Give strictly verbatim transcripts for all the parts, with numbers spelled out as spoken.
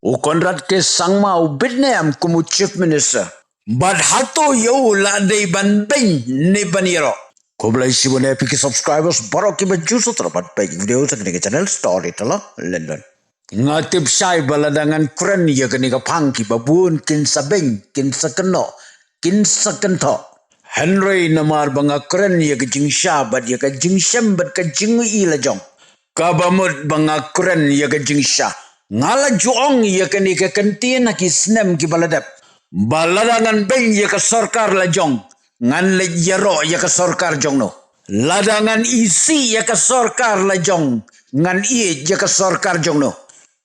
U Conrad K Sangma u bit ne em kum u Chief Minister? Bad hato ïa u la dei ban beiñ ne ban ïaroh? Khublei shibun ïa phi ki subscribers baroh kiba ju sngewthuh ban peit video sha kane ka channel Storyteller London. Nga tip shai ba lada ngan kren ïa kane ka phang kiba bun kin sa beiñ, kin sa kynnoh, kin sa kynthoh. Hynrei namar ba nga kren ïa ka jingshisha bad ïa ka jingshem bad ka jingïohi la jong, kaba mut ba nga kren ïa ka jingshisha, nga la ju ong ïa kane ka kyntien ha ki snem kiba la dep, ba lada ngan beiñ ïa ka sorkar la jong, ngan leit ïaroh ïa ka sorkar jong no? Lada ngan isih ïa ka sorkar la jong, ngan ïeit ïa ka sorkar jong no?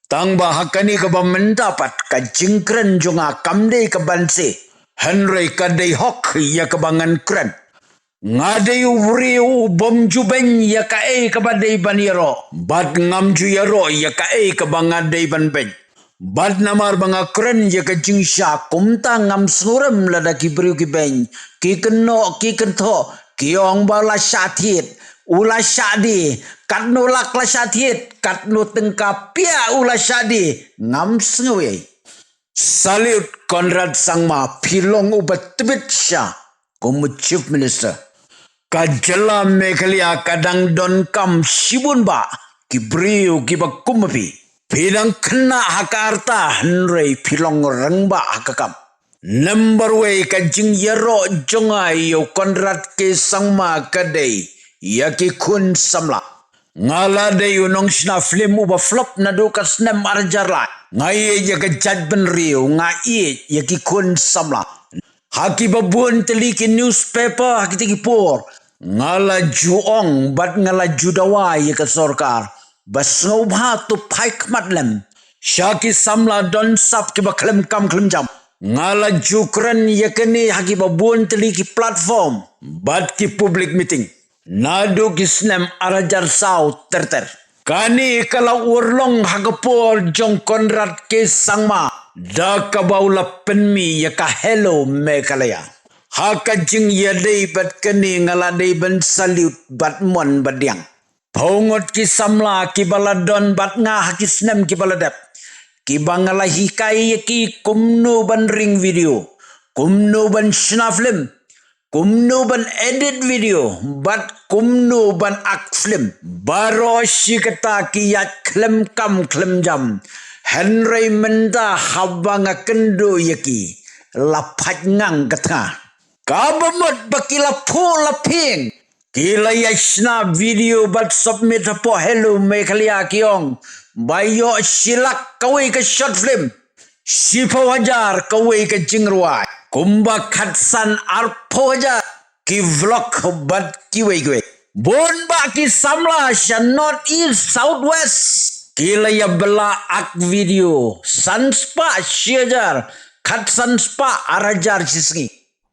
Tang ba ha kane kaba mynta pat ka jingkren jong nga kam dei ka ban se, hynrei ka dei hok ïa kaba ngan kren. Nga dei u briew u bym ju beiñ ïa kaei kaba dei ban ïaroh, bad ngam ju ïaroh ïa kaei kaba nga dei ban beiñ. Bad namar ba nga kren ïa ka jingshisha, kumta ngam sngewrem lada ki briew ki beiñ, ki kynnoh, ki kynthoh, ki ong ba u la shah thied, u la shah die, katno lak la shah thied, katno tyngka pia u la shah die, ngam sngew ei. Salute Conrad Sangma, phi long uba tbit shisha kum u Chief Minister. Ka jylla Meghalaya ka dang donkam shibun bah ki briew kiba kum ma phi. Phi dang khynnah ha ka rta hynrei phi long rangbah ha ka kam. Number wei, ka jingïaroh jong nga ïa u Conrad K Sangma ka dei ïa ki khun samla. Nga la dei u nongshna film uba flop naduh ka snem ar hajar lai. Nga ïeit ïa ka jaitbynriew, nga ïeit ïa ki khun samla. Ha kiba bun tylli ki newspaper ha kita ki por, nga la ju ong bad nga la ju dawa ïa ka sorkar ba sngewbha to phai khmat lem sha ki samla don sap kiba khlem kam khlem jam. Nga la ju kren ïa kane ha kiba bun tylli ki platform bad ki public meeting naduh ki snem ar hajar saw ter ter. Kane ka la urlong ha ka por jong Conrad K Sangma, da kaba u la pynmih ïa ka Hello Meghalaya. Ha ka jingïadei bad kane nga la dei ban salute bad mon bad diang. Phew ngut ki samla kiba la don bad nga ha ki snem kiba la dep, kiba nga la hikai ïa ki kumno ban ring video, kumno ban shna film, kumno ban edit video, bad kumno ban act film. Baroh shi katta ki ïaid khlem kam khlem jam. Hynrei mynta haba nga kynduh ïa ki, la phai ngang ka tnga. Kaba mut ba ki la phuh la phieng. Ki la ïa shna video bad submit hapoh Hello Meghalaya, ki ong ba ïoh shi lak kawei ka short film, shiphew hajar kawei ka jingrwai, kumba khatsan arphew hajar ki vlog bad kiwei kiwei. Bun bah ki samla sha North East, South West, ki la ïa bylla act video, san spah shi hajar, khatsan spah ar hajar shi sngi.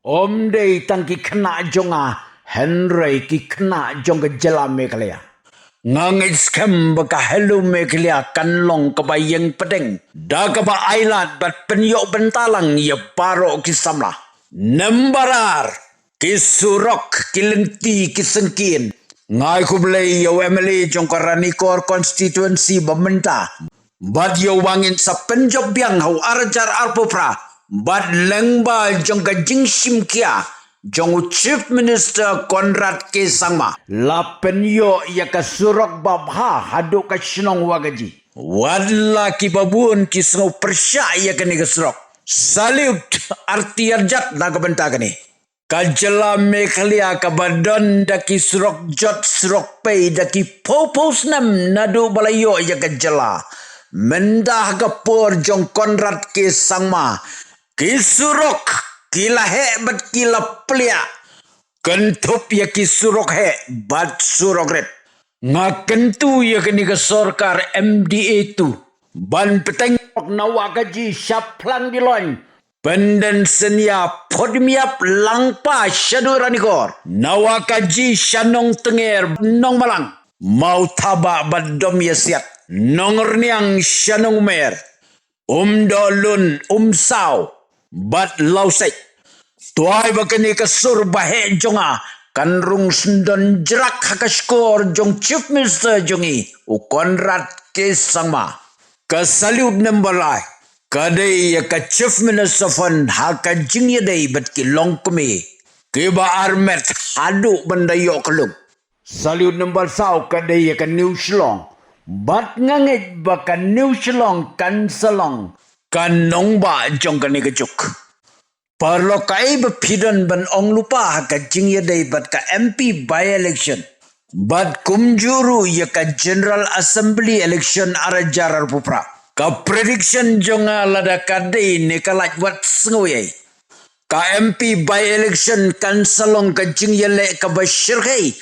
Ym dei tang ki khynnah jong nga, hynrei ki khynnah jong ka jylla Meghalaya. Nga ngeit skhem ba ka Hello Meghalaya kan long kaba ïeng pdeng da kaba ailad bad pynïoh bynta lang ïa baroh ki samla. Number ar, ki surok, ki lynti, ki syngkien. Nga ai khublei ïa u M L A jong ka Ranikor constituency ba mynta, bad ïa uba ngin sa pynjop biang ha u ar hajar arphew phra bad lyngba jong ka jingshim khia jong u Chief Minister Conrad K Sangma, la pynïoh ïa ka surok babha haduh ka shnong Wahgaji. Wat la kiba bun ki sngew pyrshah ïa kane ka surok. Salute, arti arjat na ka bynta kane. Ka jylla Meghalaya kaba don da ki surok jot surok pei da ki phew phew snem naduh ba la ïoh ïa ka jylla. Mynta ha ka por jong Conrad K Sangma, ki surok ki la heh bad ki la pliah. Kynthup ïa ki surok heh bad surok rit. Nga kyntu ïa kane ka sorkar M D A two ban bteng na Wahgaji sha Phlang Diloin, Pyndensnia, Phot Miap, Langpa shaduh Ranikor, na Wahgaji sha Nongtnger, Nongmalang, Mawthabah bad Domiasiat, Nongrniang sha Nongmer, Umdohlun, Umsaw bad Lawseit. Tuwai ba kane ka sur ba heh jong nga kan rung sdang jrah ha ka shkor jong Chief Minister jong ngi, u Conrad K Sangma. Ka salute number lai. Ka dei ïa ka Chief Minister Fund ha ka jingïadei bad ki longkmie kiba armet haduh ban da ïoh ka lum. Salute number saw ka dei ïa ka New Shillong. Bad nga ngeit ba ka New Shillong kan sa long ka nongbah jong kane ka juk. Paralok, ai ba phi don ban ong lypa ha ka jingïadei bad ka M P by-election bad kumjuh ruh ïa ka General Assembly election ar hajar arphew phra. Ka prediction jong nga lada ka dei ne ka lait, wat sngew ei. Ka M P by-election kan sa long ka jingïaleh kaba shyrkhei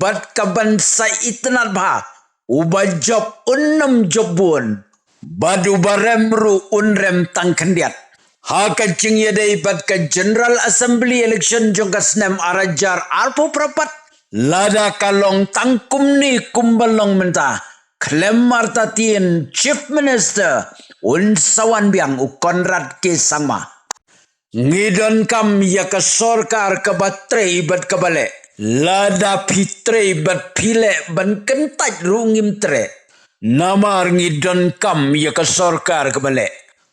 bad kaban sa itynnad bha. Uba jop un ym jop bun, bad uba rem ruh un rem tang khyndiat. Ha ka jingïadei bad ka General Assembly election jong ka snem ar hajar arphew phra pat, lada ka long tang kumne kumba long mynta, khlem artatien Chief Minister un sa wan biang, u Conrad K Sangma. Ngi donkam ïa ka sorkar kaba trei bad kaba leh. Lada phi trei bad phi leh ban kyntait ruh ngim treh. Namar ngi donkam ïa ka sorkar kaba leh.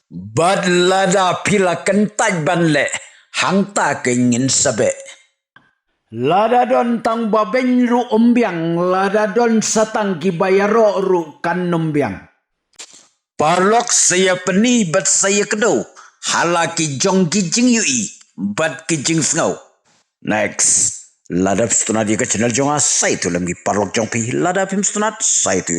Bad lada phi la kyntait ban leh, hangta ka ngin sa beh. Lada don tang ba beiñ ruh ym biang, lada don sa tang kiba ïaroh ruh kan ym biang. Paralok, sa ïa pyni bad sa ïa kdew ha la ki jong ki jingïohi bad ki jingsngew. Next. Lada phi sngewtynnad ïa ka channel jong nga, sa ïathuh lem ki paralok jong phi. Lada phim sngewtynnad, sa ïathuh.